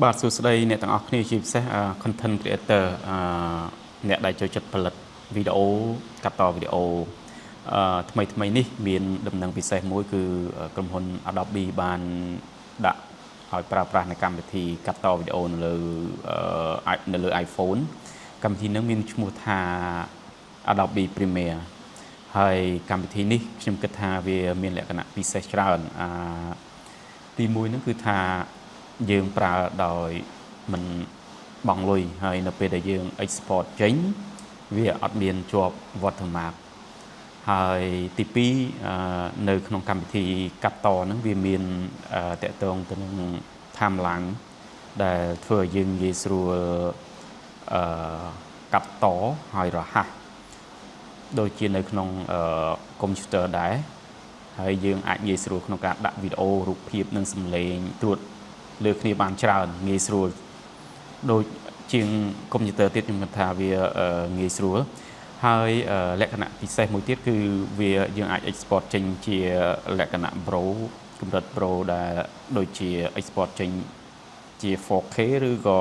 បាទសួស្តីអ្នកទាំងអស់គ្នាជាពិសេស content creator អ្នកដែលចូលចិត្តផលិតវីដេអូកាត់តវីដេអូថ្មីថ្មីនេះមានដំណឹងពិសេសមួយគឺក្រុមហ៊ុន Adobe បានដាក់ឲ្យប្រើប្រាស់នៅកម្មវិធីកាត់តវីដេអូនៅលើ iPhone។ កម្មវិធីនឹងមានឈ្មោះថា Adobe Premiere ហើយកម្មវិធីនេះខ្ញុំគិតថាវាមានលក្ខណៈពិសេសច្រើនអាទីមួយហ្នឹងគឺថាយើងប្រើដោយមិនបង់លុយហើយនៅពេលដែលយើង export ចេញវាអត់មានជាប់ watermark ហើយទី2នៅក្នុងកម្មវិធីកាត់តហ្នឹងវាមានទាក់ទងទៅនឹង timeline ដែលធ្វើឲ្យយើងងាយស្រួលអឺកាត់តហើយរហ័សដូចជានៅក្នុងកុំព្យូទ័រដែរហើយយើងអាចងាយស្រួលក្នុងការដាក់វីដេអូរូបភាពនិងសំឡេងត្រួតលើគ្នាបានច្រើនងាយស្រួលដូចជាងកុំព្យូទ័រទៀតខ្ញុំគិតថាវាងាយស្រួលហើយលក្ខណៈពិសេសមួយទៀតគឺវាយើងអាច export ចេញជាលក្ខណៈ Pro កម្រិត Pro ដែលដូចជា export ចេញជា 4K ឬក៏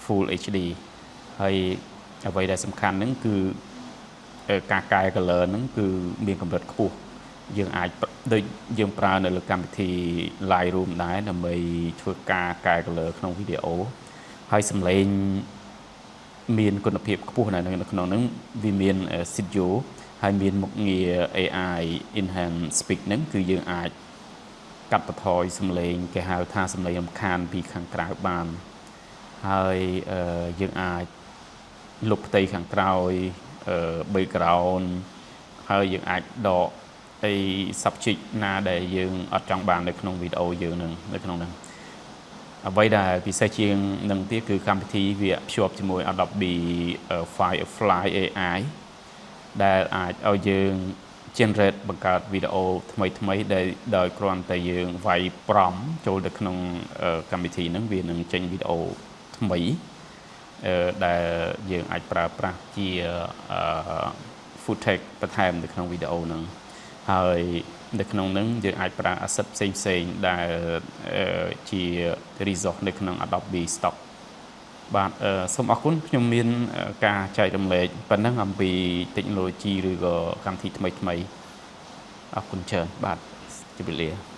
Full HD។ ហើយអ្វីដែលសំខាន់ហ្នឹងគឺការកែ color ហ្នឹងគឺមានកម្រិតខ្ពស់យើងអាចដូចយើងប្រើនៅលើកម្មវិធី Lightroom ដែរដើម្បីធ្វើការកែ color ក្នុងវីដេអូហើយសំឡេងមានគុណភាពខ្ពស់នៅក្នុងហ្នឹងវាមាន studio ហើយមានមុខងារ AI enhance speech ហ្នឹងគឺយើងអាចកាត់បន្ថយសំឡេងគេហៅថាសំឡេងរំខានពីខាងក្រៅបានហើយយើងអាចលុបផ្ទៃខាងក្រោយ background ហើយយើងអាចដកអី subject ណាដែលយើងអត់ចង់បាននៅក្នុងវីដេអូយើងនឹងនៅក្នុងហ្នឹងអ្វីដែលពិសេសជាងនឹងទៀតគឺកម្មវិធីវាភ្ជាប់ជាមួយ Adobe Firefly AI ដែលអាចឲ្យយើង generate បង្កើតវីដេអូថ្មីថ្មីដែលដោយគ្រាន់តែយើងវាយ prompt ចូលទៅក្នុងកម្មវិធីហ្នឹងវានឹងចេញវីដេអូថ្មីដែលយើងអាចប្រើប្រាស់ជា footage បន្ថែមនៅក្នុងវីដេអូហ្នឹងហើយនៅក្នុងហ្នឹងយើងអាចប្រើ asset ផ្សេងផ្សេងដែលជា resource នៅក្នុង Adobe Stock។ បាទសូមអរគុណខ្ញុំមានការចែករំលែកប៉ុណ្ណឹងអំពី technology ឬក៏កម្មវិធីថ្មីថ្មីអរគុណច្រើនបាទជម្រាបលា។